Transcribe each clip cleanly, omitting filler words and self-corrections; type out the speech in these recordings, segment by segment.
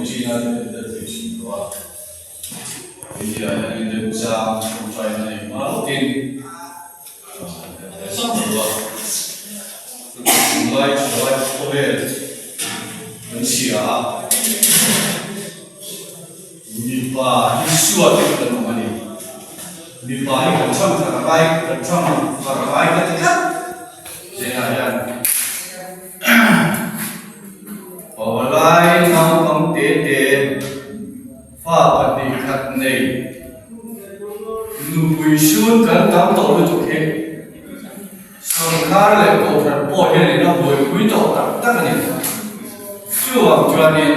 Committee na te kan tel thei thin lo a, India hian remchang tawngtaina nei hma lawkin kan tel zauh lo a, tunlai thalai khawvel kan chhia a, mipa hi suat in kan awm a ni. Mipa hi kan chhang thar ngai kan chhang thar ngai ka ti tlat Zena hian Pawalai naupang te te fa 2 khat nei nupui sun kan tam tawh lutuk hi sorkar leh kohhran pawh hianin a buaipui tawh tak tak a ni. Chuvang chuanin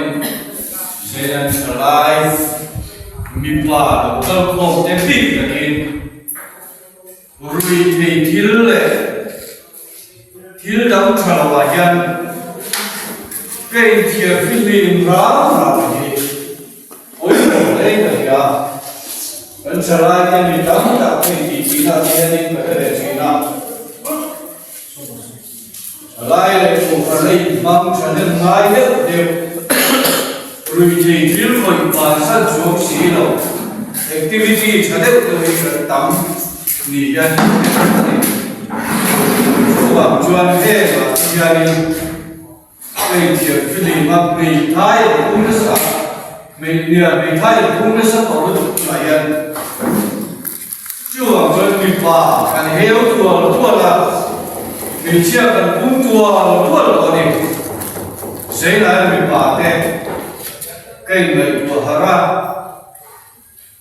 Zenan thalai mipa lo kal khawm te bik takin rui thei thil leh thil dang tha lo ah hian ka inthiar fihlim rang rang hi pawimawh hle ka hria. Kan thalai te mi tam tak hei tih tihna te hianin ka hre ve thin a. Thalai leh kohhran a inhmang thahnem ngai deuh deuh. Ruithei thil khawih bansan chuang si lo. Activity tha deuh deuh hi kan tam ni hian ka hre tlat a ni. Chuvang chuan hengah te hianin hmeichhia film a hmeithai an phung nasa a, hmeichhia hmeithai an phung nasa tawh lutuk tunah hian chuvang chuan mipa kan heu tual tual a, hmeichhia kan phung tual tual tawh a ni. Zeinah mipa te ka inngaihtuah harh a.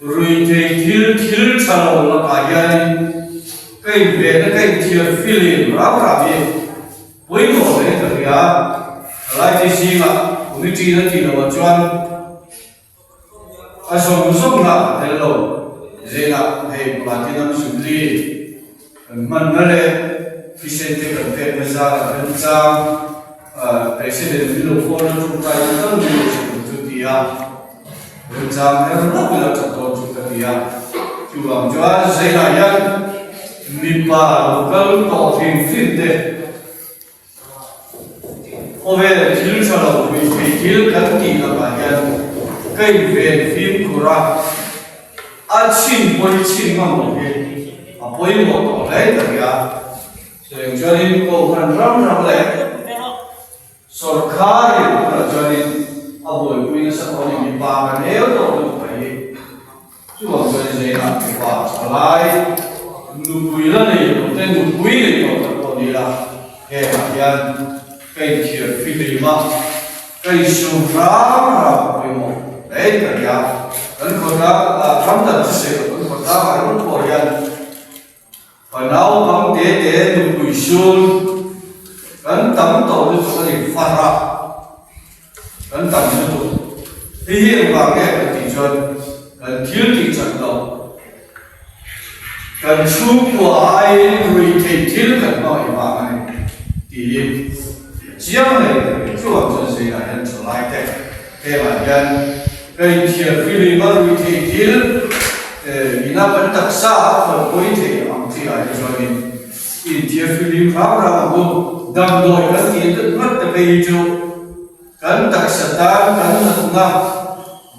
Ruithei thil thil tha lo lakah hianin ka invenna ka inthiar filim rau rau hi pawimawh hle ka hria. Thalaite zingah committee na tih lohah chuan a zawng zawng lah ka tel lo. Zeinah hei Platinum Jubilee kan hmanna leh thisen te kan pekna zarah remchang President min lo phone a tawngtai ta tal mai lo chu chu ti a. Remchang her rawk ila that dawn chu ka ti a. Chuvang chuan Zeinah hian mipa lo kal tawh hrim hrim te khawvel thil tha lo pui thei thil kan tih lakah hian ka inven fimkhur a, a chhin pawi chhin ngam lo hi a pawimawh tawh hle ka ti a. Chuvang chuanin Kohhran ram ram leh Sawrkharin tunah chuanin a buaipui nasa tawh a ni, mipa kan eu tawh lutuk mai hi. Chuvang chuan Zaina mipa thalai nupui la nei lo te nupui nei tawh tak pawh ni la, hengah hian ka inthiar fihlim a, ka insum ram ram a pawimawh hle in ka ria. Kan khawtlang ram dan chu sawi loh kan khawtlang ah ringawt pawh hian Ka naupang te te nupui sun kan tam tawh lutuk a ni far a, kan tam lutuk. Hei hi engvang nge kan tih chuan kan thil tih chat loh, kan chhungkua aiin rui theih thil kan hmangaih vang a ni tiin chiang leh chuvang chuan zeinah hian thalai te Hengah hian ka inthiar filim a rui theih thil ina kan taksa a khalhpui theih ang chi ah hi chuanin inthiar filim hrang hrang ang u. Damdawi kan tih ngat te phei hi chu kan taksa tan kan natna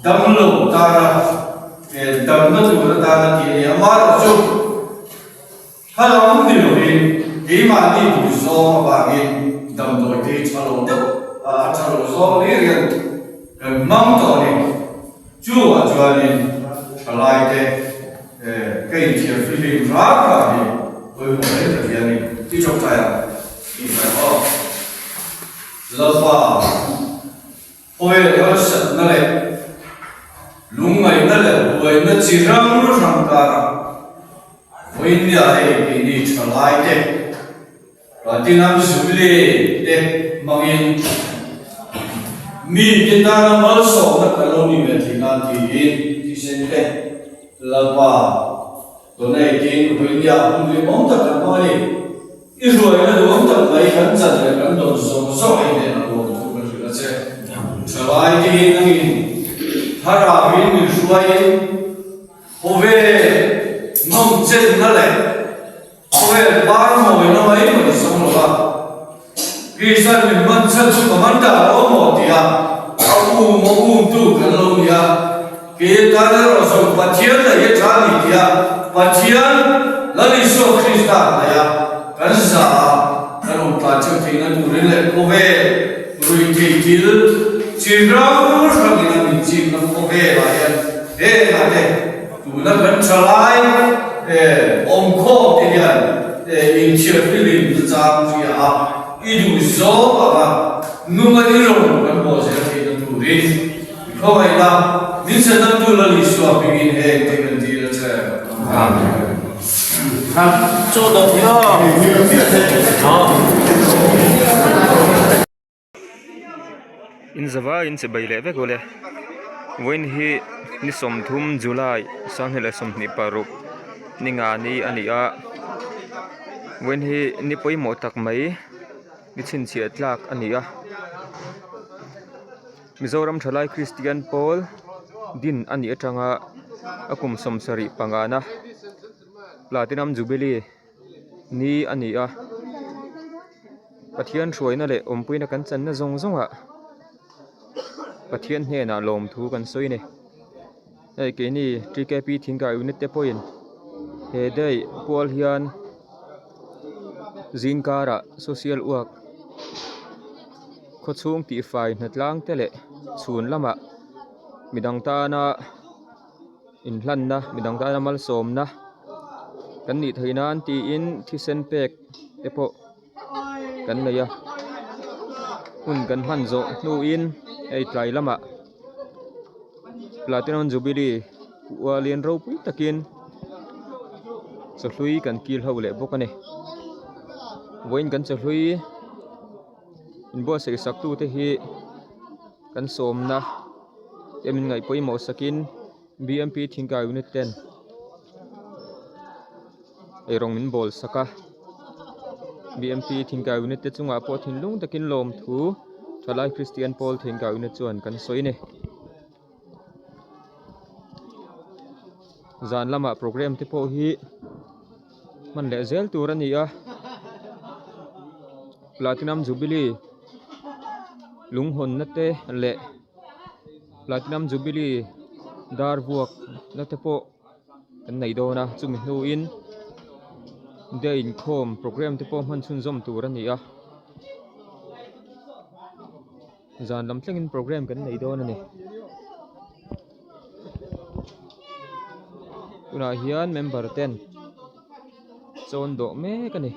damlo tana damna tur atana tih a ni a, amaherawhchu Thalam ni lovin keimahni duh zawng avangin damdawi te hi tha lo deuh a tha lo zawng lir hian kan hmang tawh a ni. Chuvah chuanin thalai te ka inthiar fihlim hrang hrang hi pawimawh hle ta hian in ti tawngtai ang tih mai aw. Lalpa. Khawvel harsatna leh lungngaihna leh buaina chi hrang hrang karah vawinia hei keini thalai te, Platinum Jubilee te hmangin mite tana malsawmna kan lo ni ve thei nan tiin thisen te Lalpa donate-in vawinia hun hlimawm tak kan hmang a ni. I hruaina duhawm tak mai kan chan leh kan dawn zawng zawng ei nen a lawm thu ka hrilh a che. Thalai te hi nangin thlarauin min hruaiin khawvel nawmchenna leh khawvel parmawina mai mai zawng lo va, Kristian min hman chhan chu ka man ta lo maw tia a u. um a umtu kan lo ni a. Kei tan erawh zawng Pathian la hi a tha a ni tia Pathian Lal Isua Krista hnaih a kan za a kan awm tlan cheu theihna turin leh khawvel ruihtheih thil chi hrang hrangin a min chikna khawvelah hian hengah te tuna kan tha lai awmkhawm te hian inthiarhrilhin nachang hria a i duh zawng anga nunga i rawn kan bawh zel theihna turin Khawngaihna, min chhandamtu Lal Isua hmingin heng te kan dil a che. Amen. In zava in che bai leh vek ule vawiin hi ni 30 July 2026 ni nga ni a ni a vawiin hi ni pawimawh tak mai ni chhinchhiah tlak a ni a. Mizoram Thalai Kristian Pawl din a nih atanga a kum 75 pangana Platinum Jubilee ni a ni a, Pathian hruaina leh awmpuina kan channa zawng zawngah Pathian hnenah lawmthu kan sawi a ni. Hei keini TKP Thingkai Unit te pawhin he day pual hian zingkarah social work khawchhung tihfai hnatlang te leh chhun lamah midang tana inhlanna midang tana malsawmna kan nih theih nan tiin thisen pek te pawh kan nei a hun kan hman zawh hnuin hei tlai lamah Platinum Jubilee ualin ropui takin chawhlui kan kil ho leh bawk a ni vawiin kan chawhlui inbuatsaih sak tute hi kan sawmna te min ngaih pawimawh sakin B_M_P thingkai unit ten eirawng min bawl sak a B_M_P thingkai unit te chungah pawh thinlung takin lawmthu thalai Kristian pawl thingkai unit chuan kan sawi a ni. Zan lamah program te pawh hi hman leh zel tur a ni a Platinum Jubilee lunghawnna te leh Platinum Jubilee dar vuak na te pawh kan nei dawn a chumi hnuin day inkhawm program te pawh hman chhunzawm tur a ni a. Zan lam thlengin program kan nei dawn a ni. Tunah hian member ten chawn dawh mek a ni.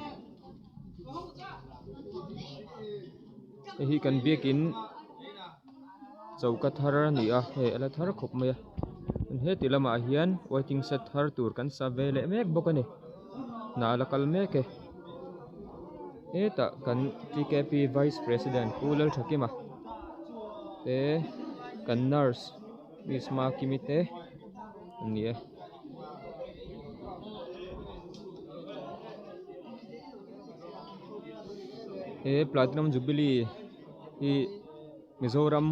Hei hi kan biakin choka thar a ni a hei a la thar khawp mai a heti lamah hian waiting shed thar tur kan sa ve leh mek bawk a ni hna a la kal mek e. Hetah kan TKP Vice President Pu Lalthakima te kan nurse Miss Makimi te an ni e. He Platinum Jubilee hi Mizoram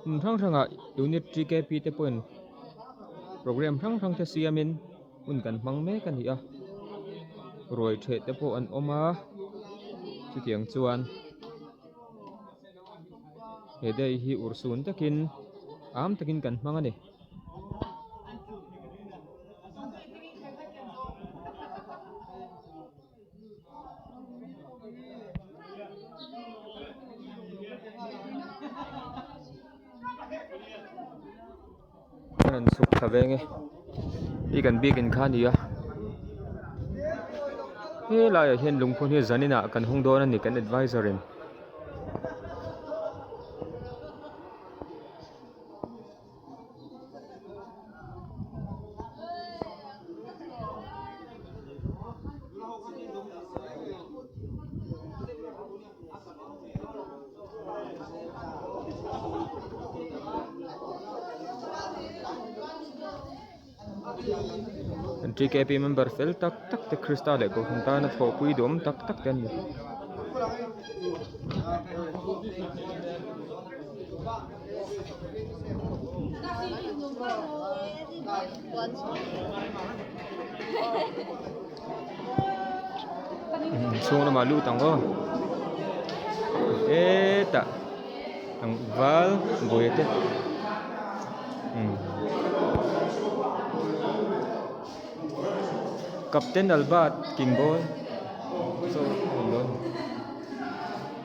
hmun hrang hrangah Unit TKP te pawhin program hrang hrang te siamin hun kan hmang mek a ni a ruai theh te pawh an awm a chutiang chuan he day hi urhsun takin am takin kan hmang a ni. An rawn chhuk thla veng e hi kan biakin kha a ni a helaiah hian lungphun hi zanin ah kan hung dawn a ni kan advisor in. TKP member fel tak tak te Krista leh Kohhran tana thawhpui duhawm tak tak te an ni. Chhung lamah lut ang aw hetah. Tlangval buai te umm Captain Albert Kingbawl saw a ni dawn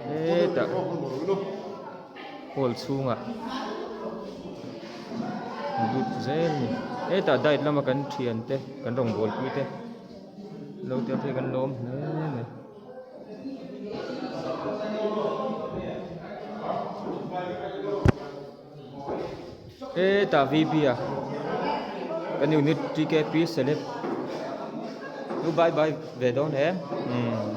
hetah hall chhungah an lut zel a ni hetah diet lama kan thiante kan rawngbawlpui te lo tel phei kan lawm hle mai. Hetah V B a kan unit T K P celeb chu bye bye ve dawn em umm.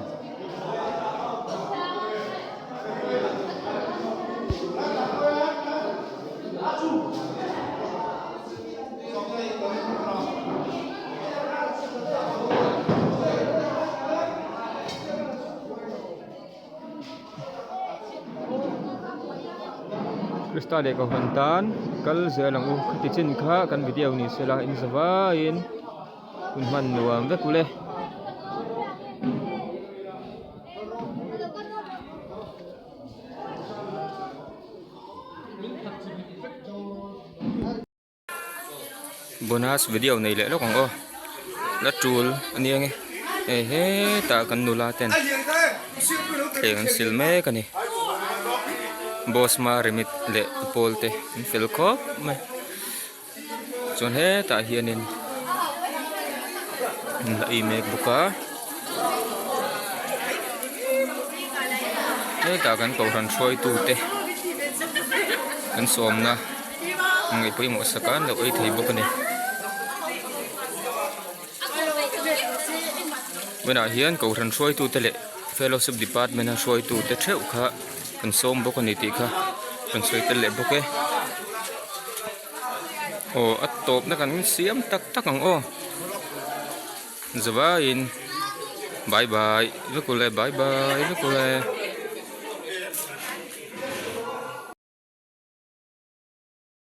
Krista leh kohhran tan kal zel ang u khati chin kha kan video ni sela in za vaiin hun hman nuam vek ule. Bonus video nei leh lawk ang aw la tul a nia nge hei hetah kan nula ten thleng an sil mek a ni boss hma rimit leh a pawl te an fel khawp mai chuan hetah hianin an la ei mek bawk a hetah kan kohhran hruaitu te an sawmna. Ngaih pawimawh sak a an lo ei thei bawk a ni. Tunah hian kohhran hruaitute leh fellowship department a hruaitute theuh kha an sawm bawk a ni tih kha kan sawi tel leh bawk e. Aw a tawpna kan siam tak tak ang aw. Zavaiin bye bye vek ule bye bye vek ule.